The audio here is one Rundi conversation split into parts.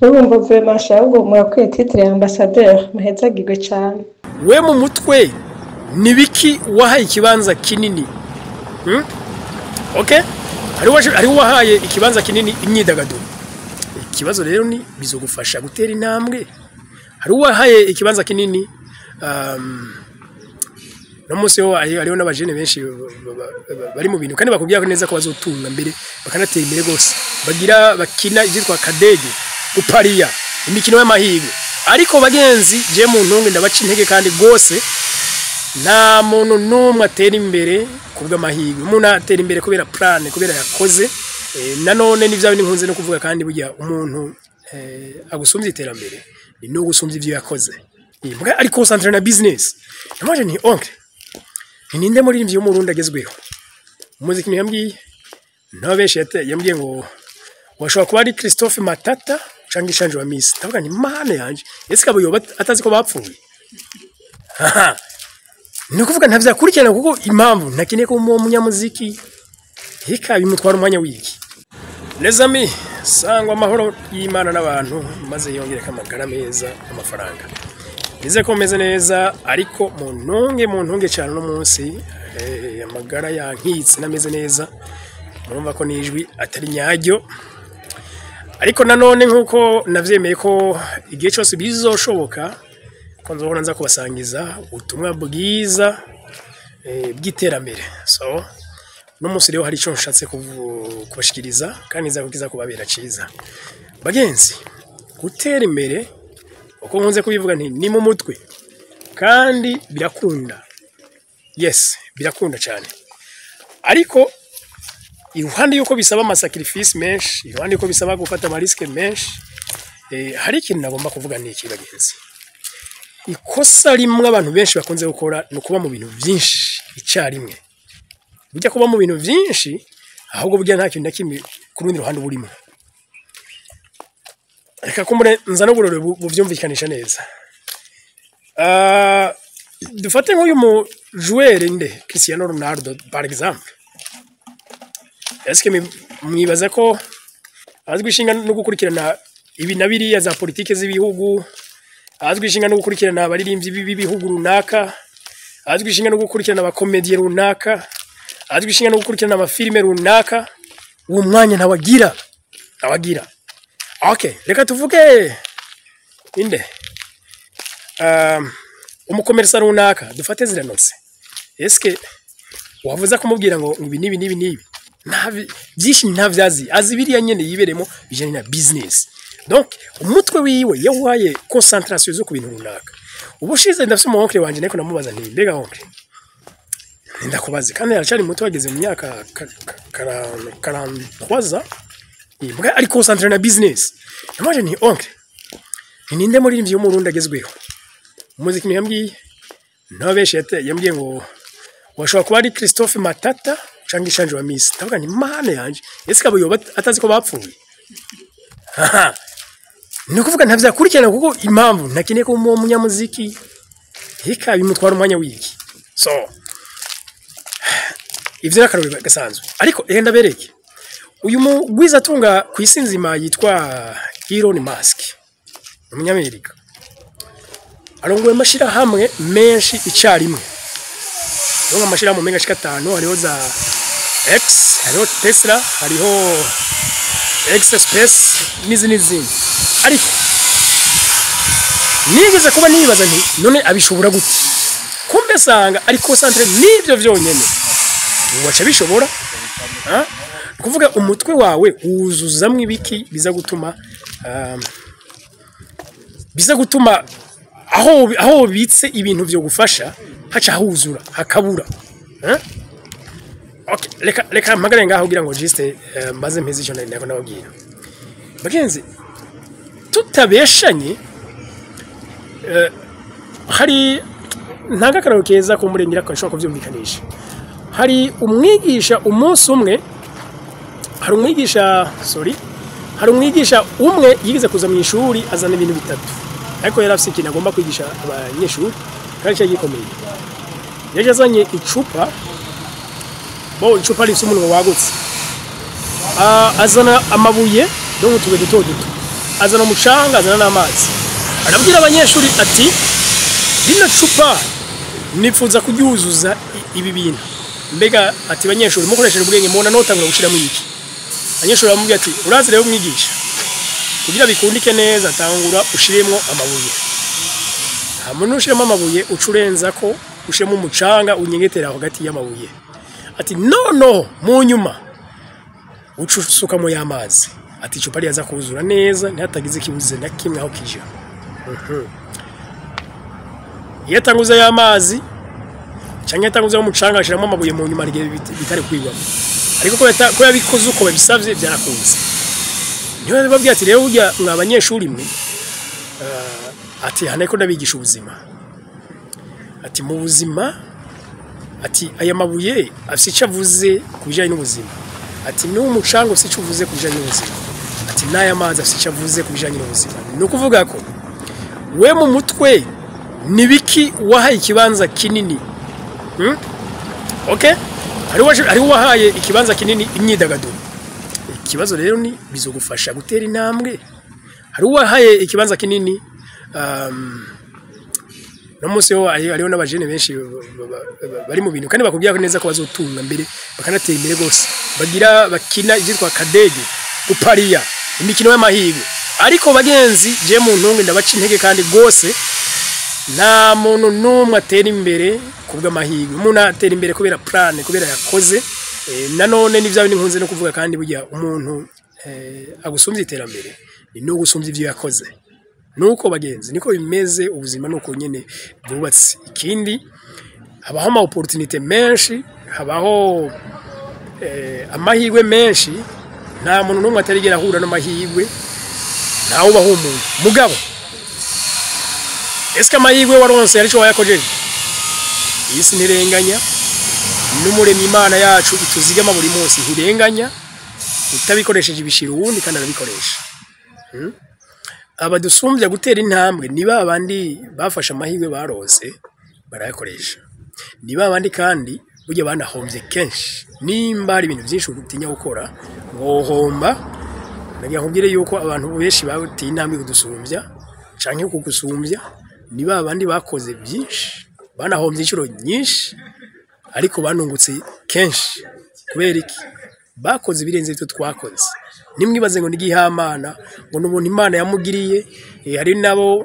Urumva vraiment ahubwo murakwiye titre ya ambassadeur, muhezagirwe cane. We mu mutwe ni biki wahaye ikibanza kinini? Okay, hariho wahaye ikibanza kinini imyidagaduro. Ikibazo rero ni bizogufasha gutera intambwe. Hari uwahaye ikibanza kinini no munsi ho hariho n'abajene benshi bari mu bintu kandi bakubwira neza ko bazotunga mbere bakanatera imbere gose, bagira bakina ivyitwa kadege, gupariya, imikino y'amahirwe. Ariko bagenzi, je mu ntunge ndabaca intege kandi gose. Nta muntu n'umwe atera imbere kubw'amahirwe. Umuntu atera imbere kubera plan, kubera yakoze. Nanone n'ivyo nkunze no kuvuga kandi, burya umuntu agusumvya iterambere ni no gusumvya ivyo yakoze. Mbwa ari concentré na business. Namaje nti: "Oncle, ni ninde muri ivyo mu Burundi agezweho?" Umuziki yambwiye nta benshi yambwiye ngo washobora kuba ari Christophe Matata canke Ishanje wa Miss. Ndavuga nti: "Mana yanje, ese kabo yoba atazi ko bapfuye?" Haha. Ni ukuvuga ntavyakurikirana, kuko impamvu ntakeneye ko uwo munyamuziki hika bimutwara umwanya wiki. Les amis, sangwa amahoro y'Imana n'abantu, maze yongereka amagara meza, amafaranga. Nize ko meze neza, ariko mu ntunge cyane no munsi amagara yankitse nameze neza. Murumva ko nijwi atari nyaryo. Ariko nanone nkuko navyemeye ko igihe cyose bizoshoboka ko nzohora nza kubasangiza ubutumwa bwiza bw'iterambere. So no munsi rero hari icyo nshatse kubashikiriza kandi nza kukiza kubabera ciza. Bagenzi, gutera imbere, uko nkunze kubivuga nti ni mu mutwe, kandi birakunda. Yes, birakunda cyane, ariko iruhande yuko bisaba ama sacrifice menshi, iruhande yuko bisaba gufata ama risques menshi, hari ikintu nagomba kuvuga. Ni iki, bagenzi? Ikosa rimwe abantu benshi bakunze gukora ni ukuba mu bintu byinshi icyarimwe. Burya kuba mu bintu byinshi, ahubwo burya nta kintu na kimwe ku rundi ruhande burimo. Reka kumbure nza n'uburore buvyumvikanisha neza. Dufate nk'uyu mu joueur nde, Cristiano Ronaldo par exemple. Est-ce que mwibaza ko azwi ishinga no gukurikirana ibi na biriya za politike z'ibihugu, azwi ishinga no gukurikirana abaririmbyi b'ibihugu runaka, azwi ishinga no gukurikirana aba comédiens runaka, azwi ishinga no gukurikirana amafilime runaka? Uwo mwanya ntawagira, ntawagira. Okay, reka tuvuge inde, umu commerçant runaka, dufate Ziranotse. Eske wavuze kumubwira ngo ibi nibi nibi nibi? Ntabi byinshi ntavyazi, azi biriya nyene yiberemo bijanye na business. Donc umutwe wiwe yawuhaye concentration zo ku bintu runaka. Ubushize ndafise umu oncle wanje, niko namubaza nti: "Mbega oncle, ndakubaze," kandi aracari muto, ageze mu myaka 43 ans, mbwa ari concentré na business. Namaje nti: "Oncle, ni ninde muririmbyi w'Umurundi agezweho?" Umuziki yambwiye nta benshi yambwiye ngo washobora kuba ari Christophe Matata canke Ishanje wa Miss. Ndavuga nti: "Mana yanje, ese kabo yoba atazi ko bapfuye?" Haha. Ni ukuvuga ntavyakurikirana, kuko impamvu ntakeneye ko uwo munyamuziki hika bimutwara umwanya wiki. So ivyo n'akarorero gasanzwe, ariko reka ndabereke uyu mugwizatunga ku isi nzima yitwa Elon Musk, umunyamerika arongoye amashirahamwe menshi icarimwe. Donc amashirahamwe menshi ashika atanu. Hariho za X, hariho Tesla, hariho X Space n'izindi n'izindi. Ariko nigeze kuba nibaza nti: "None abishobora gute?" Kumbe sanga ari concentré n'ivyo vyonyene, waca bishobora. Ha? Kuvuga umutwe wawe wuzuzamwo ibiki biza gutuma aho ubitse ibintu vyo gufasha haca huzura hakabura? Ha? Okay, reka mpagare ngaho kugira ngo juste mbaze mpeze ico nari nako nababwira. Bagenzi, tutabeshanye, hari ntanga akararo keza ko murengera ko ashobora kuvyumvikanisha. Hari umwigisha umunsi umwe, hari umwigisha, sorry, hari umwigisha umwe yigeze kuza mu ishuri azana ibintu bitatu, ariko yari afise ikintu agomba kwigisha abanyeshuri kandi cyari gikomeye. Yaje azanye icupa, bo icupa rifise umunwa wagutse. Azana amabuye, donc utubuye duto duto. Azana umucanga, azana n'amazi, arabwira abanyeshuri ati: "Rino cupa nifuza kuryuzuza ibi bintu. Mbega," ati, "banyeshuri, mukoresheje ubwenge mubona notangura gushiramo iki?" Abanyeshuri baramubwira ati: "Urazi rero mwigisha, kugira bikundike neza tangura ushiremwo amabuye, hama nushiremo amabuye uca urenza ko ushiremo umucanga unyengetera hagati y'amabuye." Ati: "No mu nyuma uca usukamo y'amazi." Ati: "Icupa ryaza kuzura neza ntihatagize ikibuze na kimwe aho kija." Iyo atanguza y'amazi canke yatanguza umucanga ashiramo amabuye, mu nyuma rigiye bitari kwigwamo, ariko ko yabikoze uko babisavye byarakunze. Niyo babwiye ati: "Rero burya mwa banyeshuri mwe," ati, "haneko ndabigisha ubuzima." Ati: "Mu buzima," ati, "aya mabuye afise icyo avuze ku bijanye n'ubuzima." Ati: "N'umucanga ufise icyo uvuze ku bijanye n'ubuzima." Ati: "N'aya mazi afise icyo avuze ku bijanye n'ubuzima." Ni ukuvuga ko we mu mutwe ni biki wahaye ikibanza kinini? Okay, hariho uwahaye ikibanza kinini imyidagaduro. Ikibazo rero ni bizogufasha gutera intambwe? Hari uwahaye ikibanza kinini no munsi ho hariho n'abajene benshi bari mu bintu kandi bakubwira neza ko bazotunga mbere bakanatera imbere gose, bagira bakina ivyitwa kadege, gupariya, imikino y'amahirwe. Ariko bagenzi, je mu ntunge ndabaca intege kandi gose. Nta muntu n'umwe atera imbere kubw'amahirwe. Umuntu atera imbere kubera plan, kubera yakoze. Nanone ni bya bindi nkunze no kuvuga kandi, burya umuntu agusumbya iterambere ni no gusumbya ivyo yakoze. Nuko bagenzi, niko bimeze, ubuzima nuko nyene bwubatse. Ikindi, habaho ama opportunité menshi, habaho amahirwe menshi. Nta muntu n'umwe atarigera ahura n'amahirwe, ntawe ubaho umuntu. Mugabo eske amahirwe waronse arico wayakojeje? Iyi si ntirenganya, n'umuremyi Imana yacu ituzigama buri munsi ntirenganya. Utabikoresheje ibishira uwundi kandi arabikoresha. Abadusumbya gutera intambwe ni ba bandi bafashe amahirwe baronse barayakoresha, ni ba bandi kandi burya banahombye kenshi. Nimba hari ibintu byinshi utinya gukora wohomba, nagira nkubwire yuko abantu benshi bateye intambwe kudusumbya canke kugusumbya ni ba bandi bakoze byinshi, banahombye inshuro nyinshi, ariko banungutse kenshi. Kubera iki? Bakoze ibirenze ibyo twakoze. Nimwibaze ngo ni igihamana, ngo n'ubuntu Imana yamugiriye. Hari nabo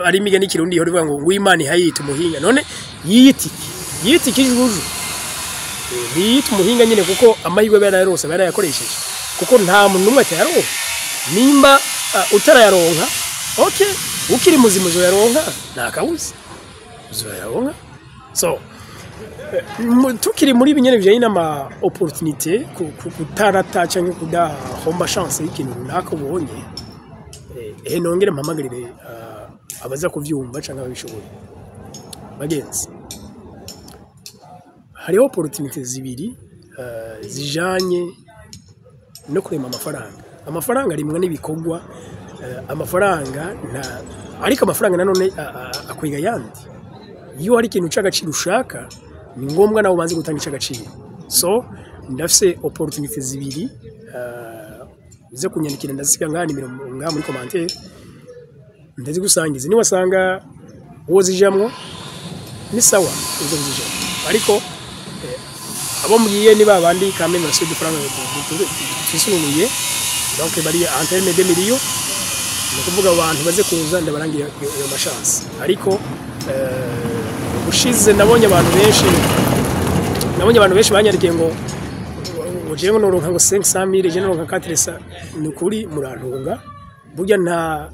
ari imigani y'ikirundi ihora ivuga ngo uw'Imana ihayita umuhinga. None yiyita iki? Yiyita ikijuju? Ntiyita umuhinga nyine, kuko amahirwe aba yarayaronse, aba yarayakoresheje, kuko nta muntu n'umwe atayaronka. Nimba utarayaronka, okay, ukiri muzima uzoyaronka, nta kabuza uzoyaronka. So tukiri muri ibi nyene bijanye n'ama opportunité, kutarata canke kudahomba chance y'ikintu runaka ubonye, nongere mpamagarire abaza kuvyumva canke ababishoboye. Bagenzi, hariho opportunité zibiri zijanye no kurema amafaranga. Amafaranga arimwa n'ibikorwa. Amafaranga nta, ariko amafaranga nanone akwiga ayandi. Iyo hari ikintu c'agaciro ushaka, ni ngombwa nawe ubanze gutanga ic'agaciro. So ndafise opportunité zibiri, uze kunyandikira, ndazisiga ngaha nimero ngaha muri commentaire, ndazigusangiza. Niwasanga uwo zijamwo ni sawa, uzo kuzijamwo. Ariko abo mbwiye ni babandi quand même bafise udufaranga twisununuye, donc bari en terme de millions. Ni ukuvuga abantu baze kuza ndabarangira iyo ma chance. Ariko ubushize nabonye abantu benshi banyandikiye ngo jewe noronka ngo 500,000, je noronka 400. Ni ukuri murantunga, burya nta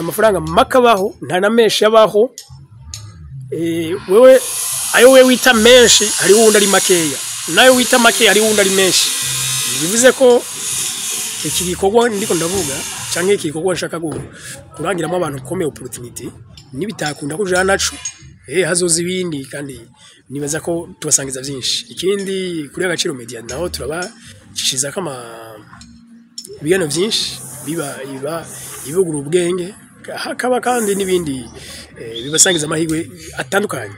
mafaranga make abaho, nta na menshi abaho. Wewe ayo wewe wita menshi hariho uwundi ari makeya, nayo wita makeya hariho uwundi ari menshi. Bivuze ko iki gikorwa ndiko ndavuga canke iki gikorwa nshaka kurangiramo abantu komeye opportunité, nibitakunda ko jana naco, hazoza ibindi kandi nibaza ko tubasangiza byinshi. Ikindi, kuri Agaciro Media naho turabacishiriza ko ama ibiganiro byinshi biba iba ibugura ubwenge, hakaba kandi n'ibindi bibasangiza amahirwe atandukanye.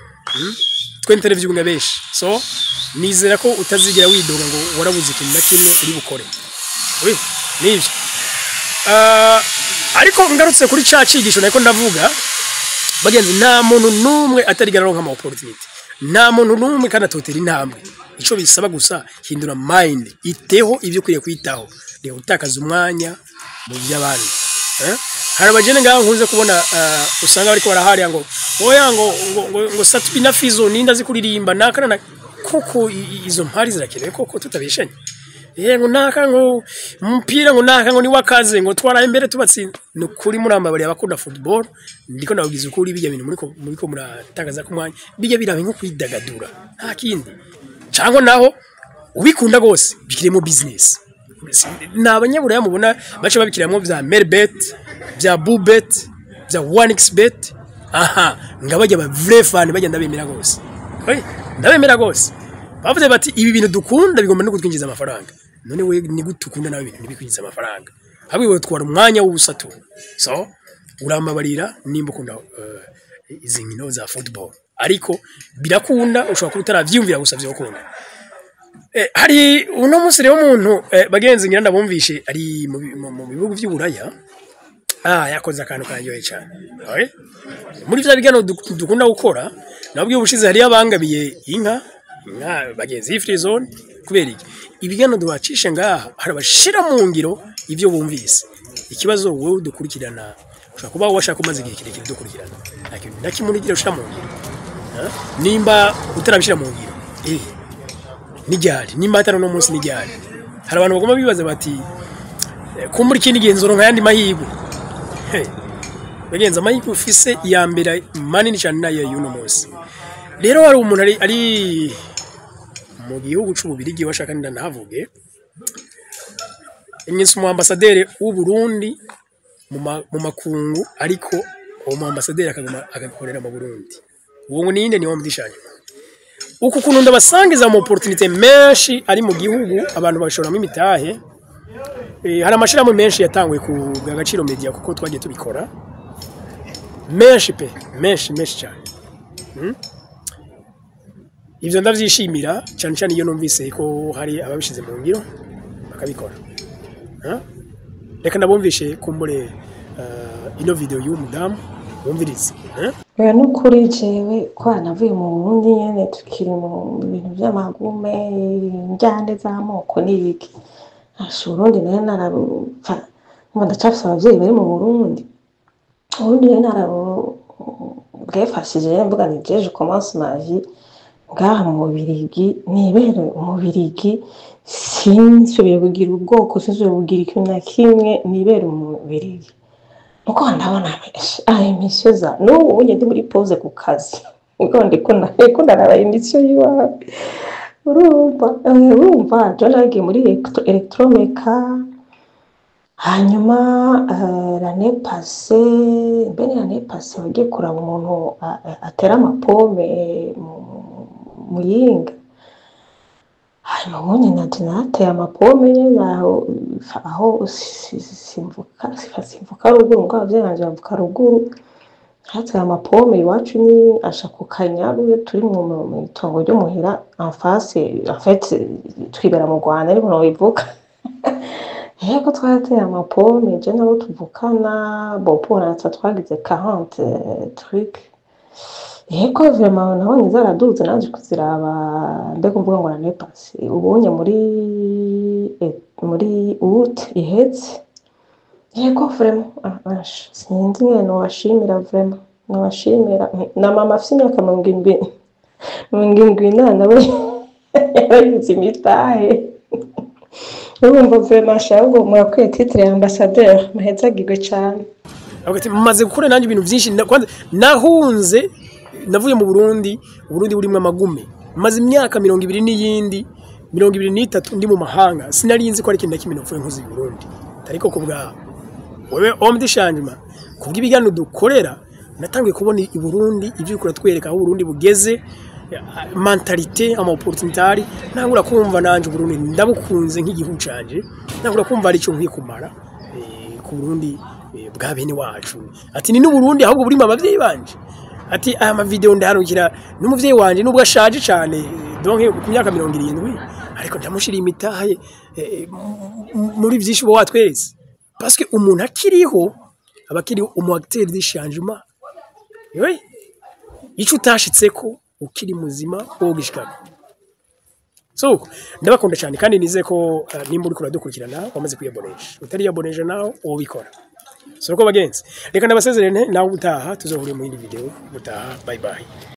Twe interview na benshi, so nizera ko utazigera widoga ngo warabuze ikintu na kimwe uri bukore. Oui, nivyo. Ariko ngarutse kuri ca cigisho nako ndavuga, bagenzi, nta muntu n'umwe atarigera aronka ama opportunity, nta muntu n'umwe kandi atotera intambwe. Ico bisaba gusa, hindura mind, iteho ibyo ukwiye kwitaho, reka gutakaza umwanya mu by'abandi. Hari abajene ngaho nkunze kubona, usanga bariko baraharira ngo oya, ngo Sat-B na Fizzo ninda azi kuririmba naka na koko. Izo mpari zirakenewe koko, tutabeshanye. Ngo naka, ngo umupira, ngo naka, ngo ni wakaze, ngo twaraye imbere tubatsinda. Ni ukuri murambabariye, abakunda football, ndiko nababwiza ukuri, bijya bintu muriko muratakaza ku mwanya, bijya birabe nko kwidagadura, nta kindi. Cyangwa naho ubikunda gose bikiremo business. Ni abanyaburaya mubona baca babikiramo bya Melbet, bya Bubet, bya 1xBet. Aha ngabajya ba vrai fan bagenda bemera gose. Oye, ndabemera gose. Bavuze bati ibi bintu dukunda bigomba no kutwinjiza amafaranga. None we ni gute ukunda nawe ibintu ntibikwinjiza amafaranga, ahubwo twara umwanya w'ubusatu? So urambabarira nimba ukunda izi nkino za football, ariko birakunda, ushobora kuba utaravyiyumvira gusa, vyokunda. Hari uno munsi rero umuntu, bagenzi, ngira ndabumvishe, ari mu bihugu vy'Uburaya, yakoze akantu karyoheye cyane. Oye? Muri vya biganiro dukunda gukora, nabwiye ubushize hari abangabiye inka, bagenzi, free zone. Kubera iki ibiganiro duhacishe ngaha, hari abashira mu ngiro ivyo bumvise. Ikibazo, wowe dukurikirana, ushobora kuba washaka umaze igihe kirekire dukurikirana, nta kintu na kimwe urigira ushira mu ngiro. Nimba utarabishira mu ngiro, nijyari? Nimba atari uno munsi, nijyari? Hari abantu bagomba bibaza bati kumbura ikindi gihe nzoronka ayandi mahirwe. Hey, bagenzi, amahirwe ufise iya mbere manini cyane nayo y'uno munsi. Rero hari umuntu ari mu gihugu c'Ububirigi, washaka ndanahavuge, inyinsi umu ambasaderi w'u Burundi mu makungu, ariko uwo mu ambasaderi akaguma agakorera mu Burundi. Uwo ngo ninde? Ni wo mudishanya uku kuntu ndabasangiza mu opportunité menshi ari mu gihugu, abantu bashoramo imitahe. Hari amashirahamwe menshi yatanguye ku Agaciro Media, kuko twagiye tubikora menshi pe, menshi menshi cyane. Ivyo ndavyishimira cyane cyane iyo numvise ko hari ababishize mu ngiro bakabikora. Reka ndabumvishe kumbure ino video y'uwo mudamu, wumvirize, eh? Oya, nukuri jewe ko navuye mu Burundi nyene tukiri mu bintu vy'amagume, injyane z'amoko n'ibiki. Asha, Uburundi nayo narapfa, umva ndacafise abavyeyi bari mu Burundi. Uburundi rero narabwefashije, mvuga nti je je commence ma vie ngaha mu Bubirigi, nibere umubirigi, sinsubire kugira ubwoko, sinsubire kugira ikintu na kimwe, nibere umubirigi. Nuko ndabona émission za n'ubu unye ndi muri pause ku kazi, ubwo ndiko ndaraba émission yiwawe. Urumva je nagiye muri Electromeca, hanyuma l'année passée, mbene l'année passée wagiye kuraba umuntu atera amapome mu Muyinga. Hanyuma ubundi nanje narateye amapome nyene aho simvuka ruguru, mugabo abavyeyi banje bavuka ruguru. Hateye amapome iwacu ni asha ku Kanyaru, iyo turi mw'itongo ryo muhira en face, en fait twibera mu Rwanda ariko nobivuga. Yego, twarateye amapome je nabo tuvukana, bon, pour l'instant twagize 40 trucs. Yego, vraiment nabonye zaraduze, naje kuziraba, mbega mvuga ngo l'année passée, ubunye muri août iheze. Yego, vraiment sinzi ingene nobashimira, vraiment nobashimira. Na mama afise imyaka 78 nawe yaragize imitahe. Urumva, vraiment ahubwo murakwiye titre ya ambassadeur, muhezagirwe cane. Avuga ati maze gukora nanjye ibintu byinshi, kwanza nahunze, navuye mu Burundi, Burundi burimo amagume, maze imyaka 20 n'iyindi 23 ndi mu mahanga, sinari nzi ko ari ikintu na kimwe nopfuye nkoze i Burundi. Ariko ku bwa wewe homme de changement, kubw'ibiganiro dukorera, natangiye kubona i Burundi ibyo uriko uratwereka, aho Burundi bugeze, mentalité, ama opportunité ari, ntangura kumva nanje Burundi ndabukunze nk'igihugu canje, ntangura kumva ari ico nkwiye kumara ku Burundi bwa bene wacu. Ati ni n'Uburundi ahubwo burimo abavyeyi banje. Ati aya ma video ndaharukira n'umuvyeyi wanje, nubwo ashaje cane, donc ku myaka 70, ariko ndamushira imitahe muri vyinshi bo watweretse. Parce que umuntu akiriho aba akiriho umu acteur du changement. Oui, ico utashitseko ukiri muzima wogishikako. So ndabakunda cyane kandi nizeye ko nimba uriko uradukurikirana wamaze kwiyabonesha, utariyabonesha nawe wobikora. So uko bagenzi, reka ndabasezerere, nawe ubutaha tuzohurira mu yindi video. Ubutaha, bye bye.